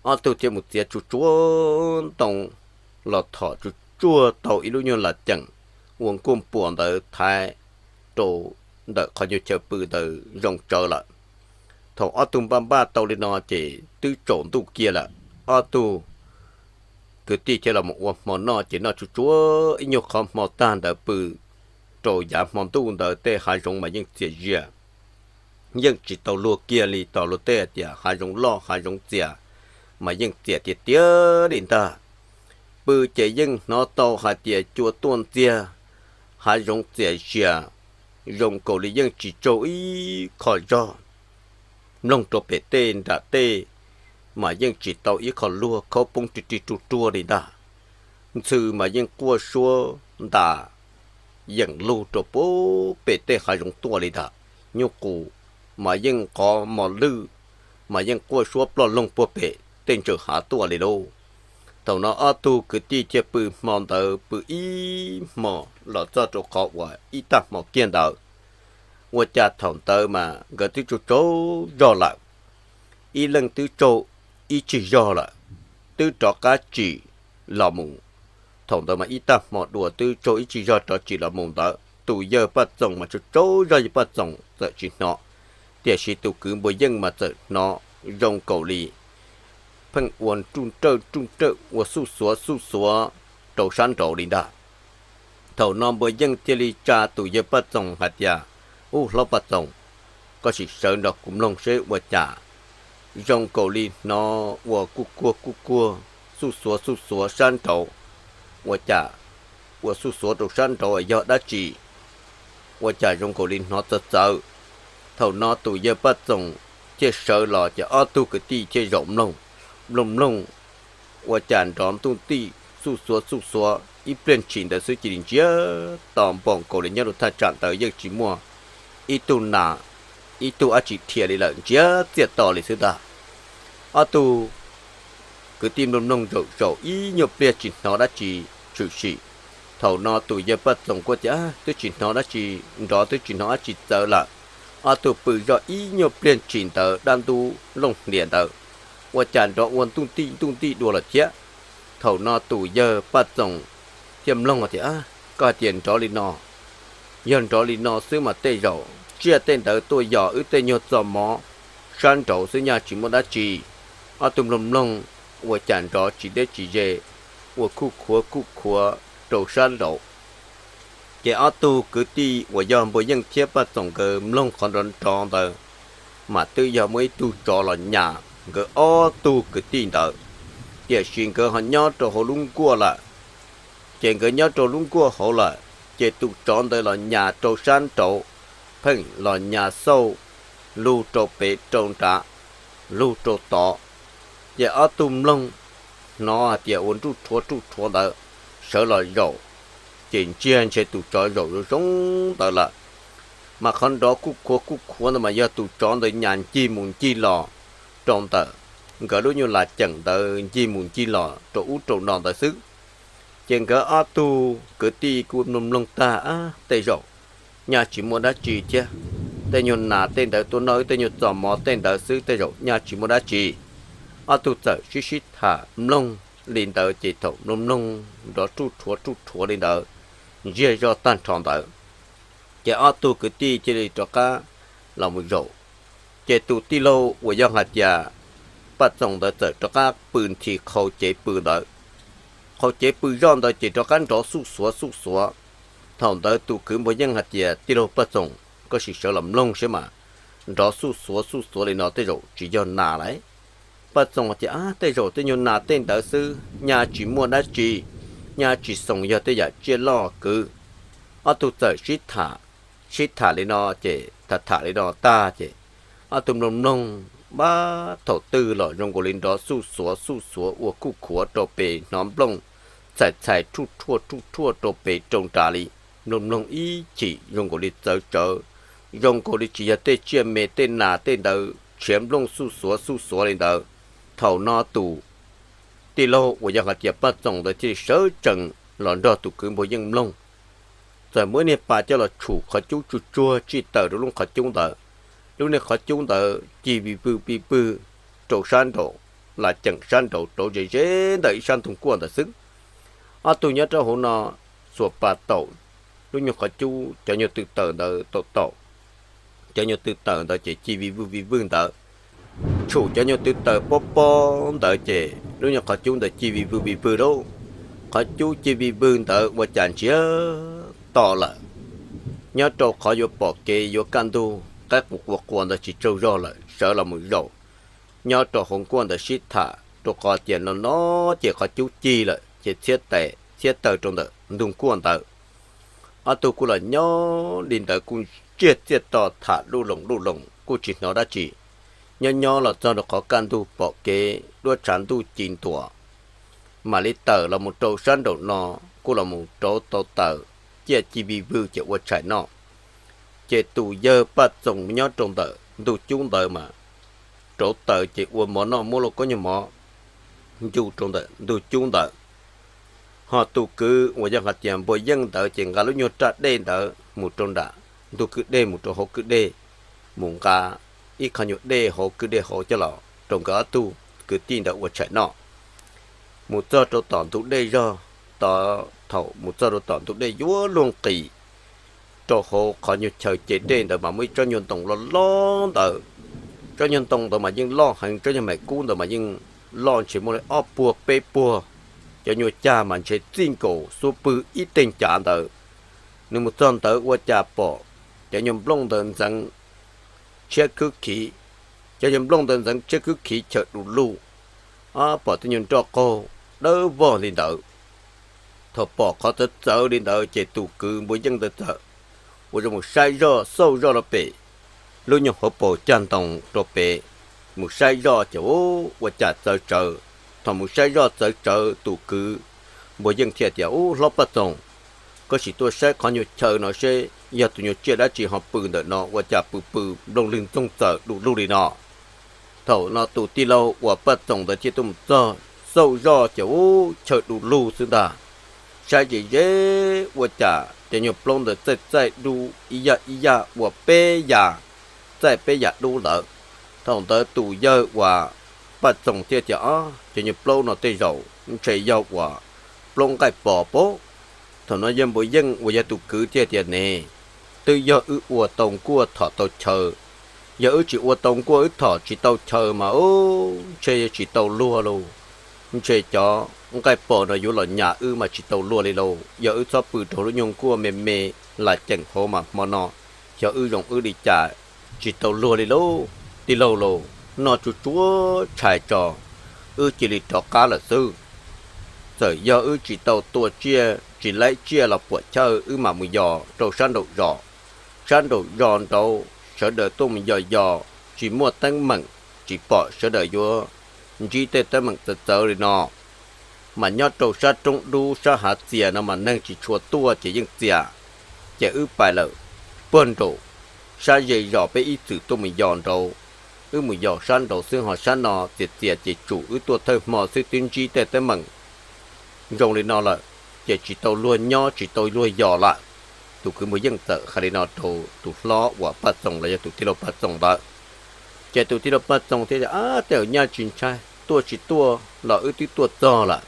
Ob tug thiaj mus txiav tsuj tsuab ntoo los thom tsuj tsuag tau ib lub nyuag las ceem ua nkuaj npuas ntawd thaiv rau ntawm qhov nyuag chaw pw ntawd zoo tsawv lawm. Thaum ob tug npaj npaj tau li no ces twb tsaus ntuj kiag lawm. Ob tug kwv tij thiaj los mus ua hmo noj ces noj tsuj tsuag ib nyuag qhov hmo tag ntawd pw rau yav hmo ntuj ntawd tej hav zoov mas yeej txias zias, yeej tsis tau luag kiag li. Tos luag tej hais tias hav zoov loj hav zoov txias mas yeej txias tiag tiag li ntag. Pw ces yeej hnov tau hais tias cua tuaj ntxiag, hav zoov txias zias, zoo nkaus li yeej tsis tsaug ib qho zog. Mloog rau pem tej nram tej mas yeej tsis tau ib qho luag, khaub poob ri ri ruag ruag li ntag. Ntxhw mas yeej quaj suab ntas yeem lug rau puag pem tej hav zoov tuaj li ntag. Nyuj qus mas yeej qov mos lwj, mas yeej quaj suab ploj loog puag pem tej ntsaws hav tuaj li lauj. Thaum no ob tug kwv tij thiaj pw hmo ntawd pw ib hmo los txog rau qhov uas ib tag hmo kiag ntawd. Ua cas thaum ntawd mas nkawd twb tsaug tsaug zog lawm, ib leeg twb tsaug ib tsig zog lawm, twb rov qab tsim los mus. Thaum ntawd mas ib tag hmo dua twb tsaug ib tsig zog rov tsim los mus ntawd, tus yawg Paj Txoos mas tsaug tsaug zog, yawg Paj Txoos txawm tsis hnov, tiam sis tus kwv Npua Yeej mas txawm hnov zoo nkaus li pheej ua ruj nrawj ruj nrawj ua xuj xuav xuj xuav rau sab nraud li ntag. Thaum no Npua Yeej thiaj li tsa tus yawg Paj Txoos hais tias, Ub, hlob Paj Txoos, koj sim sawv nrog kuv mloog seb ua cas zoo nkaus li hnov ua kuj kuag kuj kuag, xuj xuav xuj xuav sab nraud. Ua cas ua xuj xuav rau sab nraud yog dab tsi? Ua cas zoo nkaus li hnov txawv txawv? Thaum no tus yawg Paj Txoos thiaj sawv los ces ob tug kwv tij thiaj zaum mloog. Mloog mloog, ua cas nrov ntuj tij xuj xuav xuj xuav ib pliag ntshis ntawd xwb cia li ntsiag to npaum nkaus li nyob rau thaj tsam ntawd yeej tsis muaj ib tug nas, ib tug dab tsi dhia li lawm, ntsiag txiaj to li xwb ntag. Ob tug kwv tij mloog mloog zaum zaum ib nyuag pliag tsis hnov dab tsi tshwm sim. Thaum no tus yawg Paj Txoos kuj tias, Twb tsis hnov dab tsi, nrov twb tsis hnov dab tsi txawv lawm. Ob tug pw zoj ib nyuag pliag ntshis ntawd dab ntub looj hlias ntawd, ua cas nrov ua ntuj tij ntuj tij dua lawm thiab. Thaum no tus yawg Paj Txoos thiaj mloog tias, Koj hais tias nrov li no, yog nrov li no xwb mas tej zaum tsiaj tej ntawd tuaj yos wb tej nyuag txoj mov sab nraud xwb, nyaj tsis muaj dab tsi. Ob tug mloog mloog, ua cas nrov tsis deb tsis ze, ua kuj khuav kuj khuav rau sab nraud. Ces ob tug kwv tij uas yog Npua Yeej thiab Paj Txoos nkawd mloog qhov nrov nrov ntawd, mas twb yog muaj ib tug tsov los nyas nkawd ob tug kwv tij ntawd, tiam sis nkawd ho nyob rau hauv lub nkuaj lawm. Ces nkawd nyob rau lub nkuaj hauv lawm, ces tus tsov ntawd los nyas rau sab nraud, pheej los nyas xauj, lug rau pem rau nrad, lug rau tod. Ces ob tug mloog hnov hais tias ua nruj rhuav ruj rhuav ntawd, sawv los zaum, ces ntsiag ntshe tus tsov zaum zoo zoo ntawd lawm. Mas qhov nrov kuj khuav kuj khuav ntawd mas yog tus tsov ntawd nyas ncig mus ncig los rau ntawm nkawd lub nyuag las ceem ntawd ncig mus ncig los rau ub rau no ntawd xwb. Ces nkawd ob tug kwv tij kuj mloog mloog tag, Ab, tej zaum nyaj tsis muaj dab tsi thiab, tej nyuag nas tej ntawd tuaj noj wb tej nyuag txoj mov tej ntawd xwb, tej zaum nyaj tsis muaj dab tsi. Ob tug txawm sib sib tham mloog li ntawd, ces thaum mloog mloog nrov ruj rhuav ruj rhuav li ntawd, ntsiag zog tag nrho ntawd, ces ob tug kwv tij cia li rov qab los mus zaum. Ces tus tij laug uas yog hais tias Paj Txoos ntawd txawm rov qab pw nthi qhau cev pw ntawd. Qhau cev pw zoj ntawd ces rov qab nrov xuj xuav xuj xuav. Thaum ntawd tus kwv Npua Yeej hais tias, Tij laug Paj Txoos, koj sim sawv los mloog seb mas, nrov xuj xuav xuj xuav li no tej zaum tsis yog nas lauj. Paj Txoos tias, Ab, tej zaum tej nyuag nas tej ntawd xwb, nyaj tsis muaj dab tsi, nyaj tsis xoos yog tej yam tsiaj loj kwv. Ob tug txawm sib tham, sib tham li no, ces tham tham li no tag ces ob tug mloog mloog, ab, thaum twg los zoo nkaus li nrov xuj xuav xuj xuav ua kuj khuav rau pem hnov nplooj txhais txhais ruj rhuaj ruj rhuaj rau pem rau nrad li. Mloog mloog ib chim zoo nkaus li txawv tsawv, zoo nkaus li tsis yog tej tsiaj me tej nas tej ntawd tshiav nplooj xuj xuav xuj xuav li ntawd. Thaum no tus tij laug uas yog hais tias Paj Txoos ntawd thiaj li sawv tsees los nrog tus kwv Npua Yeej mloog. Txawm muaj ib niag pas coj los tshum qhov cub tsuag tsuag tsij taws rau lub qhov cub ntawd. Lub niag qhov cub ntawd ci vij vwj vij vwj rau sab nraud, las ceem sab nraud rau ze ze ntawm ib sab ntug kuaj ntawd xwb. Ob tug nyob rau hauv no xuas pas taum lub nyuag qhov cub, cov nyuag tw taws ntawd taum taum, cov nyuag tw taws ntawd ces ci vij vwj vij vwj ntawd. Tshum cov nyuag tw taws pob pob ntawd ces lub nyuag qhov cub ntawd ci vij vwj vij vwj lauj. Qhov cub ci vij vwj ntawd ua cas ntsiag to lawm. Nyob rau qhov yuav pom kev yuav kaj ntug, qaib qus quas quas ntawd tsis tsaug zog lawm, sawv los mus zaum nyob rau hauv nkuaj ntawd sib tham, rau qhov tias no no ces qhov cub ci lawm ces txhiab tes txhiab taw rau ntawm ntug nkuaj ntawd. Ob tug kuj los nyob li ntawd kuj ntsiag txiaj to tham luj loos luj loos kuj tsis hnov dab tsi. Nyob nyob los txog rau qhov kaj ntug pom kev duab tshav ntuj ci ntuas, mam li tawm los mus rau sab nraum no, los mus rauv tau taws, ciaj ci vij vwg ces ua tshais noj. Ces tus yawg Paj Txoos nyob rau ntawm ntug cub ntawd mas rauv taws ces ua mov noj, muab lauj kaub nyuag mov ncu rau ntawm ntug cub ntawd. Ho tus kwv uas yog hais tias Npuag Yeej ntawd ces nqa lub nyuag raj dej ntawd mus rau nram ntug kwj dej, mus rau hauv kwj dej, mus nqa ib qho nyuag dej hauv kwj dej hauv coj los rau nkawd ob tug kwv tij ntawd ua tshais noj. Mus txog rau tom ntug dej zog tod, thaum mus txog rau tom ntug dej yuav luag nqis rau hauv qhov nyuag chaw ce dej ntawd mas muaj ib tsob nyuag ntoo loj loj ntawd. Tsob nyuag ntoo ntawd mas yeej loj heev, tsob nyuag maim kub ntawd mas yeej loj ntshe muaj li ob puag peb puag. Cov nyuag cag mas ntshe txij nkaus xuab pwg ib teg cav ntawd. Nws mus txog ntawd ua cas pom cov nyuag nplooj ntawd ntxeev tshiab khwb khiv, cov nyuag nplooj ntawd ntxeev tshiab khwb khiv chaw du lug, pom tej nyuag nroj qaug dawb vog li ntawd. Thaum pom qhov txawv txawv li ntawd ces tus kwv Npuag Yeej ntawd txawm ua zoo mus saib zoj, xauj zoj rau pem lub nyuag hauv paus cag ntoo rau pem, mus saib zoj ces ua cas txawv tsawv. Thaum mus saib zoj txawv tsawv tus kwv Npuag Yeej thiaj tias, Ub, hlob Paj Txoos, koj sim tuaj saib qhov nyuag chaw no seb yog tus nyuag tsiaj dab tsi ho pw ntawm no ua cas pw pw nplooj lwg ntxoog txawm du lug li no. Thaum no tus tij laug uas Paj Txoos ntawd thiaj tuaj mus txog, xauj zoj ces ub, chaw du lug xwb ntag. Saib ze ze ua cas cov nyuag plaub ntawd txaij txaij dub ib yam ib yam ua peb yam, txaij peb yam dub ntawd. Thaum ntawd tus yawg uas Paj Txoos thiaj tias, Ob, cov nyuag plaub no tej zaum ntshe yog uas plaub nqaij pos pob. Thaum no yawg Npuag Yeej uas yog tus kwv thiaj tias, Ne, twb yog wb ua tau nkuaj thom tau chaw. Yog wb tsis ua tau nkuaj wb thom tsis tau chaw mas ub, ntshe tsis tau luag lauj. Ntshe cov nqaij pos no yuav los nyas wb mas tsis tau luag li lauj. Yog wb txhob pw rau lub nyuag nkuaj me me las ceem hauv mas hmo no xyov wb zoo wb li cas tsis tau luag li lauj. Tij laug lauj, noj tsuag tsuag tshais tso, wb cia li rov qab lawm xwb. Txawm yog wb tsis tau tua tsiaj tsis laib tsiaj los puam chawj wb mam mus yos rau sab nraum zos. Sab nraum zos nraud sawv daws tuaj mus yos yos tsis muaj teeb meem, tsis pom sawv daws yuav ntsib tej teeb meem txawv txawv li no. Mas nyob rau sab roob dub sab hav txias no mas neeg tsis tshua tuaj ces yeej txias. Ces wb pais lawm puag nraum sab ze zos peb ib txwm tuaj mus yos nraud. Wb mus yos sab nraud xwb ho sab no txias txias ces tsum wb tuaj thawj hmo xwb twb ntsib tej teeb meem zoo li no lawm, ces tsis tau luag nyob tsis tau luag yos lawm. Tus kwv Npuag Yeej txawm hais li no rau tus hlob uas Paj Txoos los yog tus tij laug Paj Txoos ntawd. Ces tus tij laug Paj Txoos thiaj tias, Ab, tej zaum nyaj tsis ntshai, tuaj tsis tuaj los wb twb tuaj txog lawm.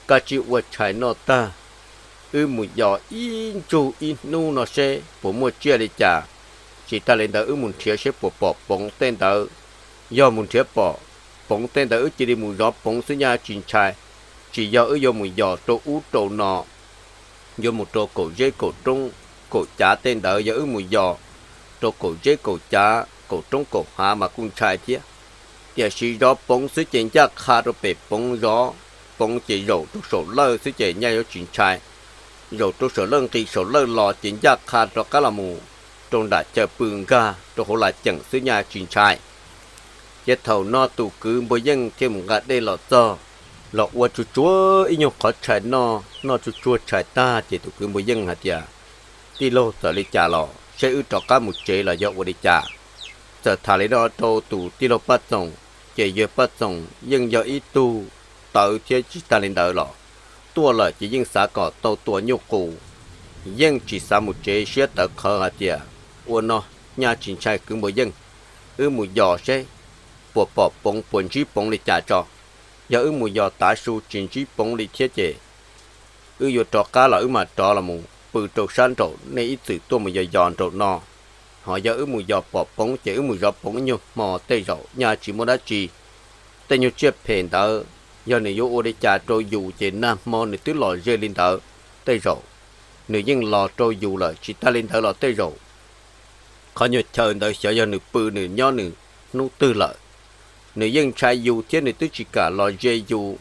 Koj cia li ua tshais noj tag, wb mus yos ib ntsug ib hnub no seb puas muaj tsiaj li cas. Tsis tas li ntawd wb mus nrhiav seb puas pom poov tej ntawd. Yog mus nrhiav pom poov tej ntawd wb cia li mus zov poov xwb nyaj tsis ntshai. Tsis yog wb yuav mus yos rau ub rau no, yuav mus rau kaum zeb kaum roob kaum cav tej ntawd, yog wb mus yos rau kaum zeb kaum cav kaum roob kaum hav mas kuj ntshai thiab. Tiam sis zov poov xwb ces ncaj qha rau pem poov zov, poov ces zaum rau saum lawj xwb ces nyaj yuav tsis ntshai. Zaum rau saum lawj nqis saum lawj los ces ncaj qha rov qab los mus rau nram chaw pw nkag rau hauv las ceem xwb nyaj tsis ntshai. Ces thaum no tus kwv Npuag Yeej thiaj mus nqa dej los txog, los ua tsuag tsuag ib nyuag qhov tshais noj, noj tsuag tsuag tshais tag ces tus kwv Npuag Yeej hais tias, Tij laug, txawm li cas los seb wb rov qab mus tsev los yog ua li cas? Txawm tham li no rau tus tij laug Paj Txoos, ces yawg Paj Txoos yeej yog ib tug tawv thiab tsis tas li ntawd los tuaj lawm ces yeej xav kom tau tua nyuj qus, yeej tsis xav mus tsev, siab tawv qhawv hais tias, Ua no, nyaj tsis ntshai kwv Npuag Yeej, wb mus yos seb puas pom poov puas ntsib poov li cas tso. Yog wb mus yos tav su tsis ntsib poov li thiab ces wb yuav rov qab los wb mam rov los mus pw rau sab nraum nej ib txwm tuaj mus yos yos nraum no. Ho yog wb mus yos pom poov ces wb mus zov poov ib nyuag hmo, tej zaum nyaj tsis muaj dab tsi. Tej nyuag tsiaj phem ntawd, yog nws yuav ua li cas rau yus ces nag hmo nws twb los ze li ntawd, tej zaum nws yeej los rau yus lawm. Tsis tas li ntawd los tej zaum qhov nyuag chaw ntawd xyov yog nws pw nws nyob nws hnub twg lawm. Nws yeej ntshai yus thiab nws twb tsis kam los ze yus.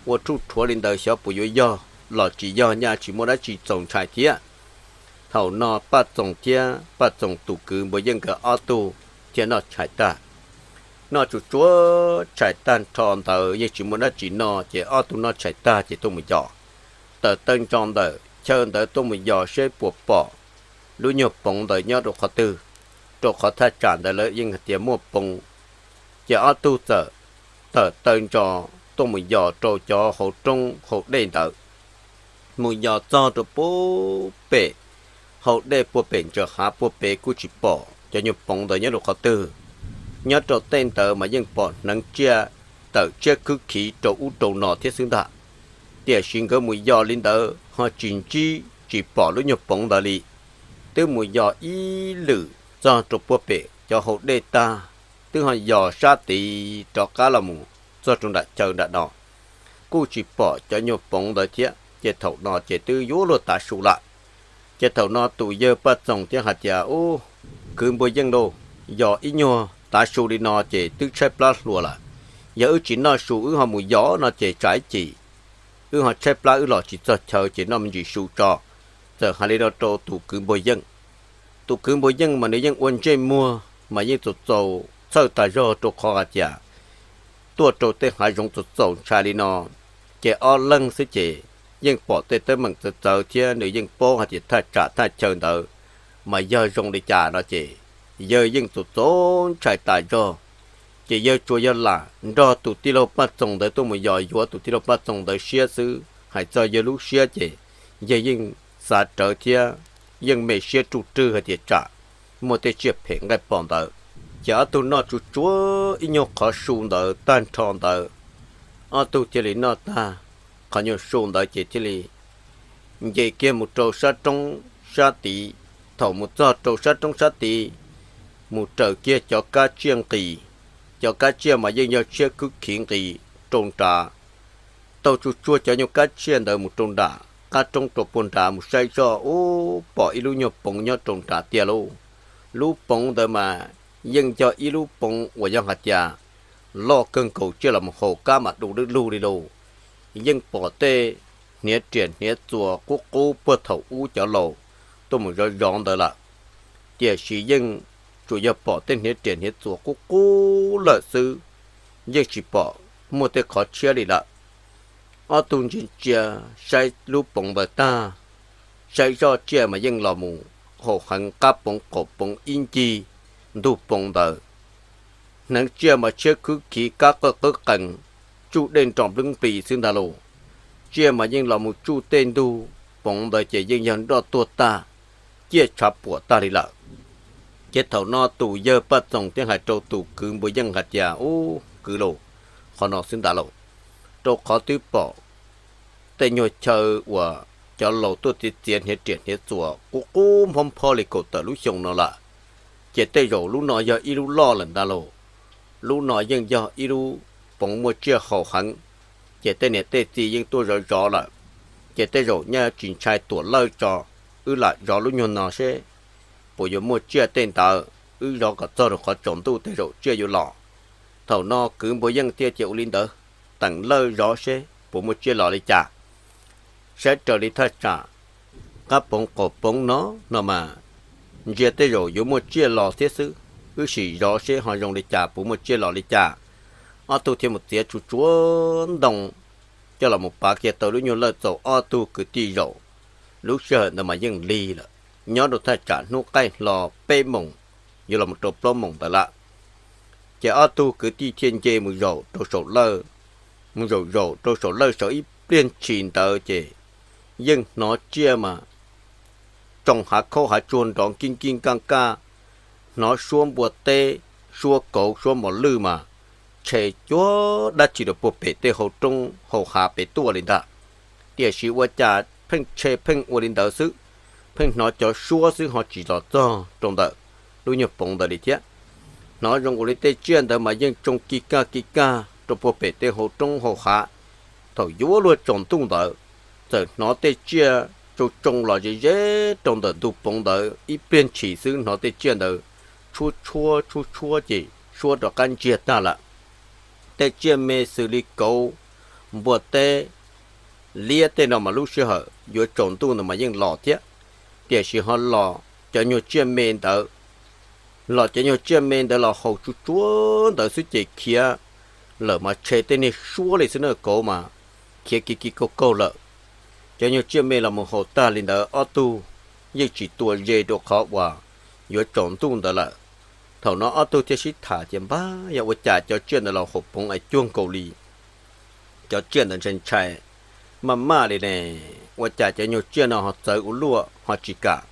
Ua ruj rhuav li ntawd xyov puas yuav yog los tsis yog, nyaj tsis muaj dab tsi txaus ntshai thiab. Thaum no Paj Txoos thiab Paj Txoos tus kwv Npuag Yeej nkawd ob tug thiaj noj tshais tag. Noj tsuag tsuag tshais tag nrho ntawd yeej tsis muaj dab tsi noj ces ob tug noj tshais tag ces tuaj mus yos. tawm taw ntso ntawm chaw ntawd tuaj mus yos seb puas pom lub nyuag poov ntawd nyob rau qhov twg, rau qhov thaj tsam ntawd lawv yeej hais tias muaj poov. Ces ob tug txawm tawm taw ntso tuaj mus yos rau cov hauv roob hauv dej ntawd, mus yos txog rau puag pem hauv dej puag pem ntsaws hav puag pem kuj tsis pom cov nyuag poov ntawd nyob rau qhov twg. Nyob rau tej ntawd mas yeej pom hneev tsiaj tawm tshiab khwb khiv rau ub rau no thiab xwb ntag. Tiam sis nkawd mus yos li ntawd ho tsis ntsib tsis pom lub nyuag poov ntawd li. Twb mus yos ib lwm txog rau puag pem cov hauv dej tag, twb ho yos sab tid rov qab los mus txog rau nram chaw nram no, kuj tsis pom cov nyuag poov ntawd thiab. Ces thaum no ces twb yuav luag tav su lawm. Ces thaum no tus yawg Paj Txoos thiaj hais tias, Ub, kwv Npua Yeej lauj, yos ib nyuag tav su li no ces twb tshaib plab hluas lawm. Yog wb tsis noj su wb ho mus yos no ces tsam ib chim wb ho tshaib plab wb los tsis txog chaw ces noj me ntsis su tso. Txawm hais li no rau tus kwv Npua Yeej. Tus kwv Npua Yeej mas nws yeej ua ntsej muag mas yeej txaus txaus txhawj tas zog rau qhov hais tias tuaj rau tej hav zoov txaus txaus ntshai li no, ces ob leeg xwb ces yeej pom tej teeb meem txawv txawv thiab nws yeej paub hais tias thaj tsam thaj chaw ntawd mas yog zoo li cas no ces yawg yeej txaus txaus ntshai tas zog. Ces yawg tsuas yog lam nrog tus tij laug Paj Txoos ntawd tuaj mus yos yuav tus tij laug Paj Txoos ntawd siab xwb, hais txog yawg lub siab ces yawg yeej xav rawv thiab yeej me siab ruj rwg hais tias tsam muaj tej tsiaj phem nqaij pom ntawd. Ces ob tug noj tsuag tsuag ib nyuag qhov su ntawd tag nrho ntawd, ob tug thiaj li noj tag qhov nyuag su ntawd ces thiaj li nce kiag mus rau sab roob sab tid. Thaum mus txog rau sab roob sab tid, mus raws kiag cov kab tsiaj nqis, cov kab tsiaj mas yeej yog tshiab khwb khiv nqis rau nrad. Taug tsuag tsuag cov nyuag kab tsiaj ntawd mus rau nram qab roob rau puag nrad mus saib zoj ub pom ib lub nyuag poov nyob rau nrad tiag lauj. Lub poov ntawd mas yeej yog ib lub poov uas yog hais tias loj kawg nkaus tsiaj los mus haus kab mas du lwj lug li lauj. Yeej pom tej hniav riam hniav txuas qub qub puag thaum ub cov laus tuaj mus zov zov ntawd lawm. Tiam sis yeej tsuas yog pom tej hniav riam hniav txuas qub qub lawm xwb, yeej tsis pom muaj tej qhov tshiab li lawm. Ob tug ntsia ntsia saib lub poov ntawd tag, saib zoj tsiaj mas yeej los mus haum heev qab poov qaum poov ib ncig ntug poov ntawd. Hneev tsiaj mas tshiab khwb khiv kab qawj qwb qees, tsuj dej nroj nplwb nplis xwb ntag lauj. Tsiaj mas yeej los mus tsuj tej ntug poov ntawd ces yeej yog nroj tuag tag, ciaj tshav puam tag li lawm. Ces thaum no tus yawg Paj Txoos thiaj hais rau tus kwv Npua Yeej hais tias, Ub, kwv lauj, qhov no xwb ntag lauj, rau qhov twb pom tej nyuag chaw uas cov laus tuaj txiav txiav hniav riam hniav txuas qub qub nphob nphob li kaum tawm lub xyoo no lawm. Ces tej zaum lub no yog ib lub loj lawm ntag lauj. Lub no yeej yog ib lub poov muaj tsiaj haum heev, ces tej niam tej txiv yeej tuaj zov zov lawm. Ces tej zaum nyaj tsis ntshai Tuam Lawj tso, wb lam zov lub nyuag no seb puas yuav muaj tsiaj tej ntawd, wb zov kom txog rau qhov tsaus ntuj tej zaum tsiaj yuav los. Thaum no kwv Npua Yeej thiaj tias ua li ntawd, teem Lawj zov seb puas muaj tsiaj los li cas. Saib raws li thaj tsam qab poov qaum poov no, no mas ntsia tej zaum yuav muaj tsiaj los thiab xwb, wb sim zov seb ho zoo li cas puas muaj tsiaj los li cas. Ob tug thiaj mus txiav tsuag tsuag ntoo coj los mus pav kiag tau lub nyuag lawj txaus ob tug kwv tij zaum. Lub sij hawm ntawd mas yeej lig lawm, nyob rau thaj tsam hnub qaij hlo peb moos yuav los rau plaub moos ntawd lawm. Ces ob tug kwv tij thiaj nce mus zaum rau saum lawj, mus zaum zaum rau saum lawj saum ib pliag ntshis ntawd ces yeej hnov tsiaj mas tsoo hav khaub hav tsuag nrov nkij nkij nkaj nkaj, hnov suab npua teb, suab kauv suab mos lwj mas tshe cuag dab tsi rau puag pem tej hau roob hau hav pem tuaj li ntag. Tiam sis ua cas pheej tshe pheej ua li ntawd xwb, pheej hnov cov suab xwb ho tsis los txog rau ntawm lub nyuag poov ntawd li thiab. Hnov zoo ua li tej tsiaj ntawd mas yeej tsoo kis kaj kis kaj rau puag pem tej hau roob hau hav. Thaum yuav luag tsaus ntuj ntawd, txawm hnov tej tsiaj tsoo tsoo los ze ze rau ntawm ntug poov ntawd ib pliag ntshis xwb hnov tej tsiaj ntawd tshuab tshuab tshuab tshuab ces suab rov qab ntsiag tag lawm. Tej tsiaj me xws li kauv, npua teb, liab tej no mas lub sij hawm yuav tsaus ntuj ntawd mas yeej los thiab. Tiam sis ho los cov nyuag tsiaj me ntawd, los cov nyuag tsiaj me ntawd los haus tsuag tsuag ntawd xwb ces khiav lawm mas tshe tej niag suab li xwb na, kauv mas khiav kis kis kaug kaug lawm. Cov nyuag tsiaj me los mus haus tag li ntawd ob tug yeej tsis tua ze rau qhov uas yuav tsaus ntuj ntawd lawm. Thaum no ob tug thiaj sib tham tias, Npab, yog ua cas cov tsiaj ntawd los haus poov es cuag nkaus li cov tsiaj ntawd ntshai ntshai maj maj li ne? Ua cas cov nyuag tsiaj no ho txawv ua luaj ho tsis kam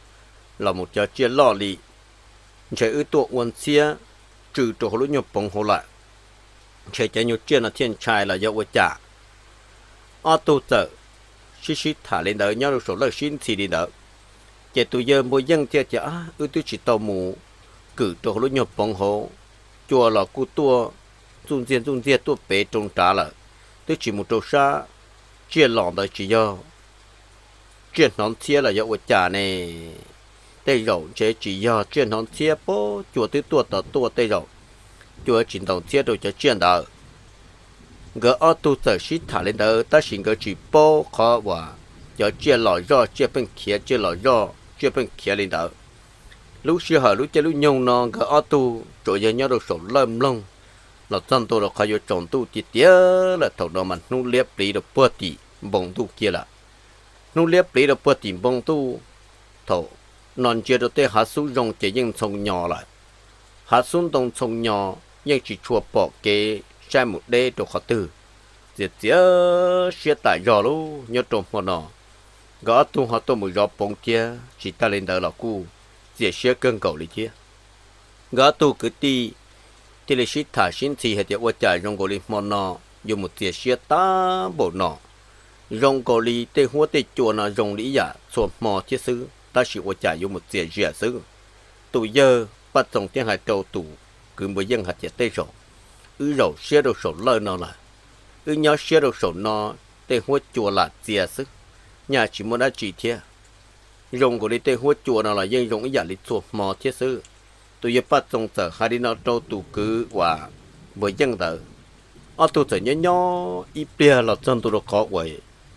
los mus cov tsiaj loj li? Ntshe wb tuaj ua ntxhiab tsw rau hauv lub nyuag poov hauv lawm, ntshe cov nyuag tsiaj no thiaj ntshai los yog ua cas? Ob tug txawm sib sib tham li ntawd nyob rau saum lawj sib ntxhi li ntawd, ces tus yawg npua yeej thiaj tias, Wb twb tsis tau mus kwm rau hauv lub nyuag poov hauv, cua los kuj tuaj ntxuj ntxiag ntxuj ntxiag tuaj pem rau nrad lawm, twb tsis mus rau sab tsiaj los ntawd tsis yog tsiaj hnov ntxhiab los yog ua cas ne? Tej zaum ntshe tsis yog tsiaj hnov ntxhiab pob, cua twb tuaj tod tuaj, tej zaum cua tsis ntaus ntxhiab rau cov tsiaj ntawd. Nkawd ob tug txawm sib tham li ntawd tab sis nkawd tsis paub qhov uas cov tsiaj los zoj tsiaj pheej khiav, tsiaj los zoj tsiaj pheej khiav li ntawd. Lub sij hawm lub caij lub nyoog no nkawd ob tug tsuas yog nyob rau saum lawj mloog los txog ntua rau qhov yuav tsaus ntuj tiag tiag lawm, thaum no mas hnub liab pliv rau puag tim npoo ntuj kiag lawm. Hnub liab pliv rau puag tim npoo ntuj, thaum no ntsia rau tej hav xub zoo ces yeej ntxhoo nyo lawm. Hav xub ntoo ntxhoo nyo, yeej tsis tshua pom kev saib mus deb rau qhov twg, txias txias siab tas zog lub nyob rau hmo no. Nkawd ob tug ho tuaj mus zov poov thiab, tsis tas li ntawd los kuj txias siab kawg nkaus li thiab. Nkawd ob tug kwv tij thiaj li sib tham sib ntxhi hais tias, Ua cas zoo nkaus li hmo no yuav mus txias siab tag npaum no? Zoo nkaus li tej huab tej cua no zoo li ib yam txhua hmo thiab xwb, tab sis ua cas yuav mus txias zias xwb? Tus yawg Paj Txoos thiaj hais rau tus kwv npua yeej hais tias, Tej zaum wb zaum siab rau saum lawj no lawm, wb nyob siab rau saum no, tej huab cua lam txias xwb, nyaj tsis muaj dab tsi thiab. Zoo nkaus li tej huab cua no los yeej zoo ib yam li txhua hmo thiab xwb. Tus yawg Paj Txoos txawm hais li no rau tus kwv uas npua yeej ntawd. Ob tug txawm nyob nyob ib pliag los txog ntua rau qhov uas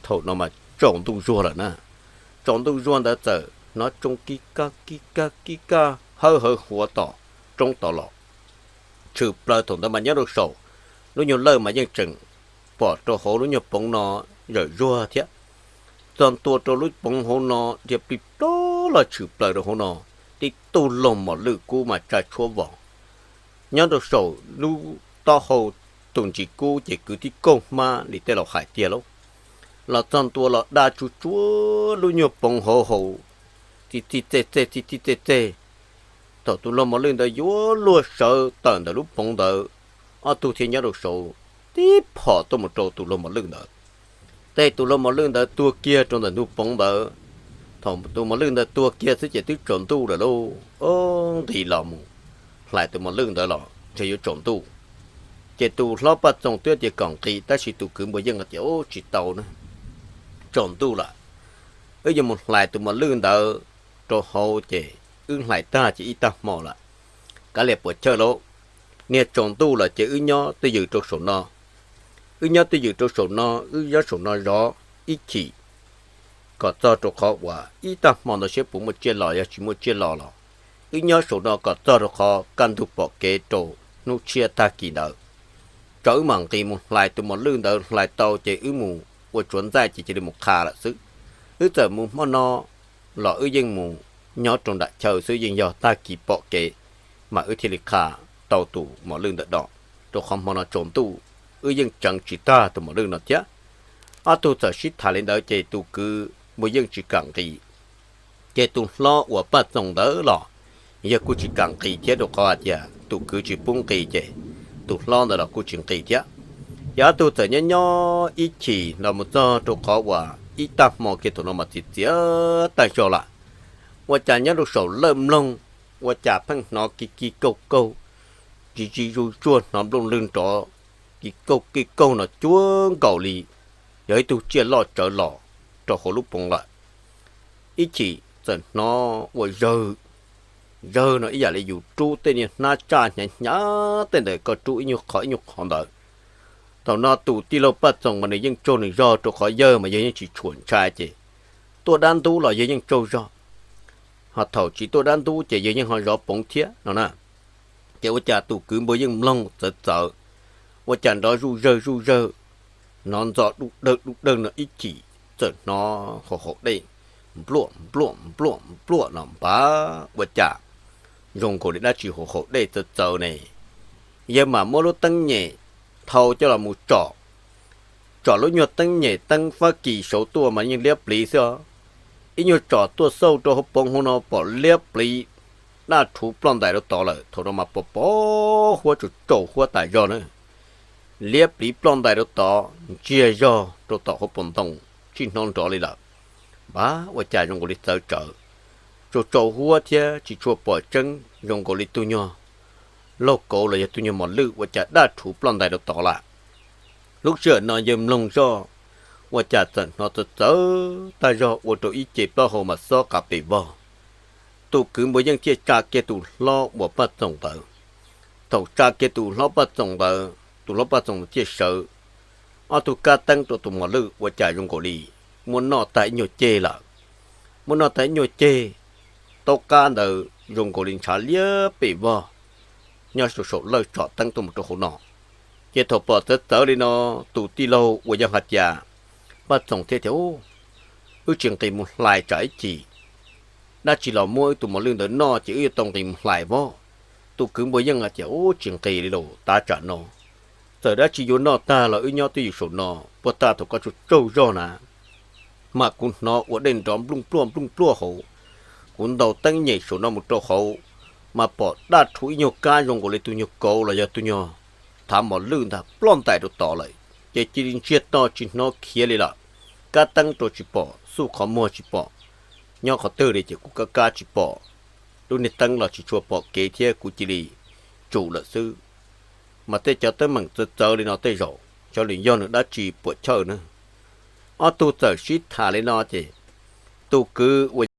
thaum no mas tsaus ntuj zuag lawm na. Tsaus ntuj zuag ntawd txawm hnov tsoo kib kaj kib kaj kib kaj hawb hawv huav tom roob tod los. Tshwm plaws thaum ntawd mas nyob rau saum lub nyuag lawj mas yeej tseem pom rau hauv lub nyuag poov no zawm zuag thiab. Txog ntua rau lub poov hauv no dhia plig plob los tshwm plaws rau hauv no, tib tug laug mos lwj kub mas tsa tshuab vos nyob rau saum lub taub hau tus ntsis kub ces kwv tib kaug hmab li tej laus hais tiag lauj. Los txog ntua los da tsuj tsuav lub nyuag poov hauv hauv, txij txij txej txej txij txij txej txej. Thaum tus laug mos lwj ntawd yuav luag sawv tawm ntawm lub poov ntawd, ob tug thiaj nyob rau saud tib phom tuaj mus rau tus laug mos lwj ntawd. Tej tus laug mos lwj ntawd tuag kiag rau ntawm ntug poov ntawd. Thaum tus mos lwj ntawd tuag kiag xwb ces twb tsaus ntuj lawm lauj, o, nqis los mus hlais tus mos lwj ntawd los ntshe yuav tsaus ntuj. Ces tus hlob Paj Txoos twb tias kom nqis tab sis tus kwv npua yeej tias, Ub, tsis tau na, tsaus ntuj lawm, wb yuav mus hlais tus mos lwj ntawd rau hauv ces wb hlais tag ces ib tag hmo lawm, kav liam puas chawj lauj. Niag tsaus ntuj lawm ces wb nyob twj ywm rau saum no, wb nyob twj ywm rau saum no, wb nyob saum no zov ib chim kom txog rau qhov uas ib tag hmo ntawd seb puas muaj tsiaj los, yog tsis muaj tsiaj los los wb nyob saum no kom txog rau qhov kaj ntug pom kev rau hnub tshiab tag kis ntawd. Tso wb mam nqis mus hlais tus mos lwj ntawd, hlais tau ces wb mus ua tsuav ntxaij ces cia li mus qha lawm xwb. Wb txawm mus hmo no los wb yeej mus nyob rau nram chaw xwb, yeej yog tag kis pom kev mas wb thiaj li qha tau tus mos lwj ntawd do, rau qhov hmo no tsaus ntuj wb yeej tseev tsis tag tus mos lwj no thiab. Ob tug txawm sib tham li ntawd ces tus kwv npua yeej tsis kam nqis. Ces tus hlob uas Paj Txoos ntawd los yog kuj tsis kam nqis thiab, rau qhov hais tias tus kwv tsis pub nqis ces tus hlob ntawd los kuj tsis nqis thiab. Ces ob tug txawm nyob nyob ib chim los mus txog rau qhov uas ib tag hmo kiag thaum no mas txias txias tag zog lawm. Ua cas nyob rau saum lawj mloog, ua cas pheej hnov ki ki kaug kaug, tsis tsis zuj zuag, hnov nplooj lwg nrov ki kaug ki kaug no cuag nkaus li yog ib tug tsiaj loj tsawv los rau hauv lub poov lawm. Ib chim txawm hnov ua zawg, zawg no ib yam li yus rub tej niag hnab tsaj hnyav hnyav tej ntawd, koj rub ib nyuag qhov ib nyuag qhov ntawd. Thaum no tus tij laug Paj Txoos mas nws yeej tsaug nws zog, rau qhov yawg mas yawg yeej tsis tshua ntshai ces tuaj dab ntub los yawg yeej tsaug zog, ho thaum tsis tuaj dab ntub ces yawg yeej ho zov poov thiab no na. Ces ua cas tus kwv npua yeej mloog txawv txawv, ua cas nrov zuj zawg zuj zawg, hnov ntxo dub dawg dub dawg no ib chim, txawm hnov haus haus dej npluaj npluaj npluaj npluaj no npaj, ua cas zoo nkaus li dab tsi haus haus dej txawv txawv ne. Yawg mam muab lub teeb nyem thau coj los mus tsom, tsom lub nyuag teeb nyem teeb Fab Kis saud tuaj mas yeej liab pliv xwb os. Ib nyuag tsom tuaj xauj rau hauv poov hauv no pom liab pliv daj rhuv ploj ntais rau tod lawm. Thaum no mas pos pos huab tsaus tsaus huab tas zog na, liab pliv ploj ntais rau tod ntsiag zog rau tom hauv paus ntoo, tsis hnov nrov li lawm. Npaj, ua cas zoo nkaus li txawv tsawv, tsaus tsaus huab thiab tsis tshua pom tseeb, zoo nkaus li tus nyuag laug kauv los yog tus nyuag mos lwj ua cas daj rhuv ploj ntais rau tod lawm. Lub sij hawm no yawg mloog zoj, ua cas txawm hnov txawv txawv tag zog ua rau ib ce plaub hau mas xob qa pes vog. Tus kwv Npuas Yeej thiaj tsa kiag tus hlob uas Paj Txoos ntawd. Thaum tsa kiag tus hlob Paj Txoos ntawd, tus hlob Paj Txoos thiaj sawv ob tug kab teeb rau tus mos lwj ua cas zoo nkaus li muab noj tag ib nyuag ceg lawm. Muab noj tag ib nyuag ceg, taub qab ntawd zoo nkaus li ntshav liab pes vog, nyob saum saum lawj tsom teeb tuaj mus rau hauv no. Ces thaum pom txawv txawv li no, tus tij laug uas yog hais tias Paj Txoos thiaj tias, Wb tsis nqis mus hlais tsam ib chim dab tsi los muab wb tus mos lwj ntawd noj ces wb yuav tau nqis mus hlais vog. Tus kwv Npuas Yeej hais tias, Ub, tsis nqis li lauj, tav tsam no txawm dab tsi yuav noj tag los wb nyob twj ywm saum no puag ta thaum koj tsaug tsaug zog na, mas kuv hnov ua dej nrov nplooj pluaj nplooj pluaj hauv. Kuv ntaus teeb nyem saum no mus rau hauv, mas pom daj rhuv ib nyuag kab zoo nkaus li tus nyuag kauv los yog tus nyuag thav mos lwj ntag ploj ntais rau tod lawm. Ces cia li ntsiag to tsis hnov khiav li lawm. Kab teeb rau tsis pom, xuj qhov muag tsis pom, nyob qhov twg li ces kuv kab kab tsis pom. Lub niag teeb los tsis tshua pom kev thiab kuv cia li tsum lawm xwb. Mas tej cov teeb meem txawv txawv li no tej zaum xyov nws yog nws dab tsi puam chawj na. Ob tug txawm sib tham li no ces tus kwv uas